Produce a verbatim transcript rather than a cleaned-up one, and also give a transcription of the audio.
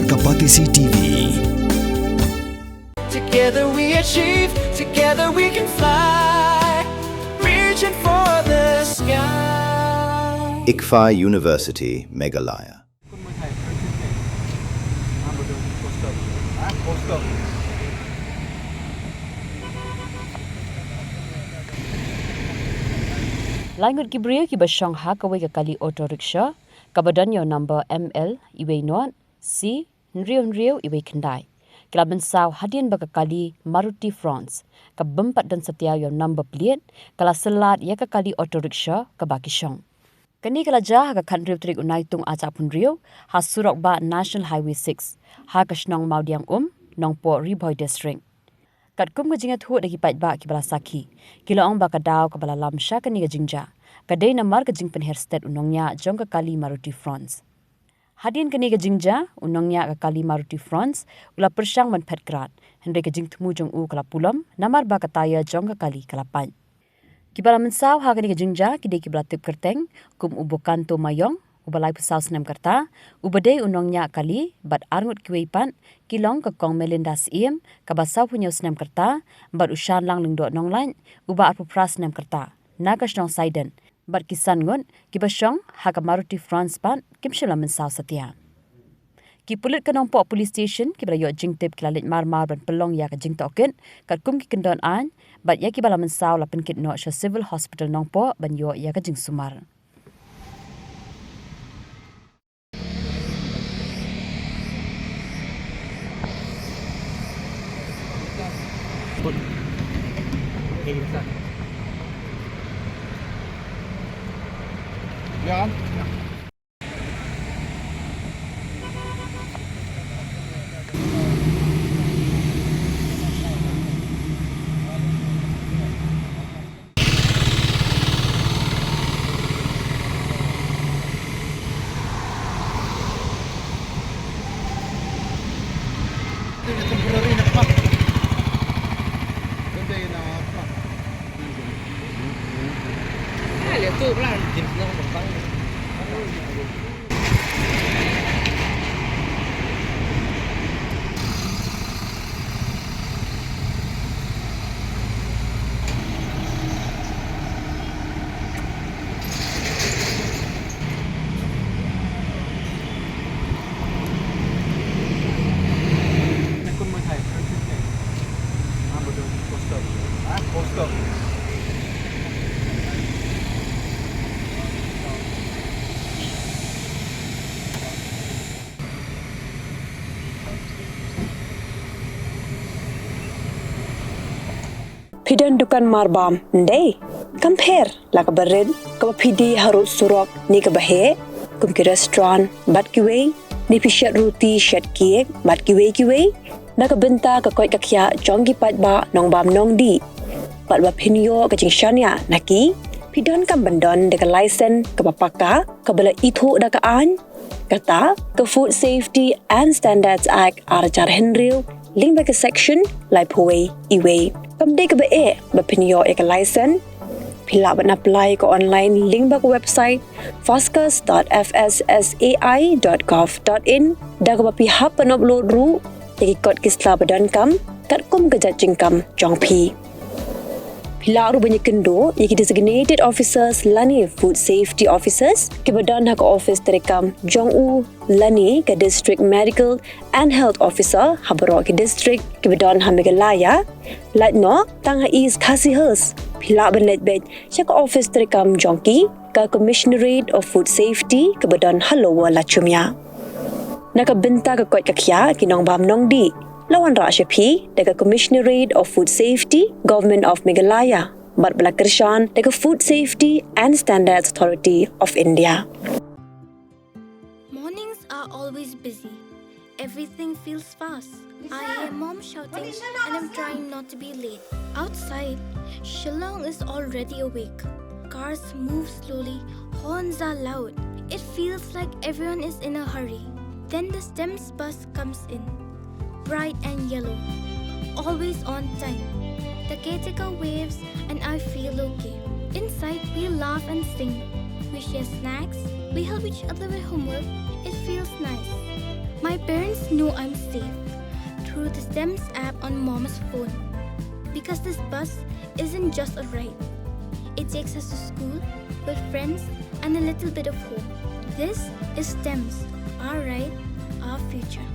Ka Batesi T V. Together we achieve, together we can fly, reaching for the sky. ICFAI University, Meghalaya. Lai ngut ki briew kiba shong ha kawei ka kali auto rickshaw kaba don ïa u number M L uwei not C hynriew hynriew uwei khyndai, ki la mynsaw hadien ba ka kali Maruti Fronx, kaba ym pat don satia ïa u number plate, ka la syllad ïa ka kali auto rickshaw kaba ki shong. Kane ka la jia ha ka khathynriew tarik u Naitung arhajar arphew hynriew, ha surok bah National Highway six, ha ka shnong Mawdiangum, Nongpoh, Ri Bhoi District. Katkum ka jingïathuh da ki paidbah kiba la sakhi, ki la ong ba ka daw kaba la lam sha kane ka jingjia ka dei namar ka jingpynher stet u nongñiah jong ka kali Maruti Fronx. Hadien kane ka jingjia, u nongñiah ka kali Maruti Fronx u la pyrshang ban phet krad, hynrei ka jingthmu jong u ka la pulom namar ba ka taïa jong ka kali ka la pait. Kiba la mynsaw ha kane ka jingjia ki dei kiba la tip kyrteng kum u Bokanto Mayong, uba laiphew saw snem ka rta, uba dei u nongñiah kali, bad arngut kiwei pat, ki long ka Kong Melinda Syiem, kaba sawphew hynñiew snem ka rta, bad u Shanlang Lyngdoh Nonglait, uba arphew phra snem ka rta, na ka shnong Saiden, bad ki san ngut kiba shong ha ka Maruti Fronx pat kim shym la mynsaw satia. Ki pulit ka Nongpoh Police Station kiba la ïoh jingtip ki la leit marmar ban pynlong ïa ka jingtohkit katkum ki kyndon aiñ, bad ïa kiba la mynsaw la pynkit noh sha Civil Hospital Nongpoh ban ïoh ïa ka jingsumar. Phi don dukan marbam, ym dei? Kam pher, la kaba rit, kaba phi die harud surok, ne kaba heh, kum ki restaurant, bad kiwei, ne phi shet ruti, shet cake, bad kiwei kiwei, na ka bynta ka koit ka khiah jong ki paidbah nongbam nongdih. Bad ba phin ïoh ka jingshaniah na ki, phi donkam ban don da ka license kaba paka, kaba la ithuh da ka aiñ, kata ka Food Safety and Standards Act arhajar hynriew, lyngba ka section laiphew wei E wei. Kam dei kaba eh ba phin ïoh ïa ka license. Phi lah ban apply ka online lyngba ka website foscas dot F S S A I dot gov dot in, da kaba phi hap ban upload ruh ïa ki kot ki sla ba donkam katkum ka jait jingkam jong phi. Phi lah ruh ban ïakynduh ïa ki designated officers lane food safety officers kiba don ha ka office treikam jong u lane ka District Medical and Health Officer ha baroh ki district kiba don ha Meghalaya. Lait noh tang ha East Khasi Hills, phi lah ban leit beit sha ka office treikam jong ki, ka Commissionerate of Food Safety kaba don ha Lower Lachumia. Na ka bynta ka koit ka khiah ki nongbam nongdih, la wanrah sha phi da ka Commissionerate of Food Safety, Government of Meghalaya, bad ba la kyrshan da ka Food Safety and Standards Authority of India. Mornings are always busy. Everything feels fast. I hear mom shouting and I'm trying not to be late. Outside, Shillong is already awake. Cars move slowly, horns are loud. It feels like everyone is in a hurry. Then the STEMS bus comes in. Bright and yellow. Always on time. The caretaker waves and I feel okay. Inside, we laugh and sing. We share snacks. We help each other with homework. It feels nice. My parents know I'm safe through the STEMS app on Mom's phone, because this bus isn't just a ride. It takes us to school, with friends, and a little bit of home. This is STEMS, our ride, our future.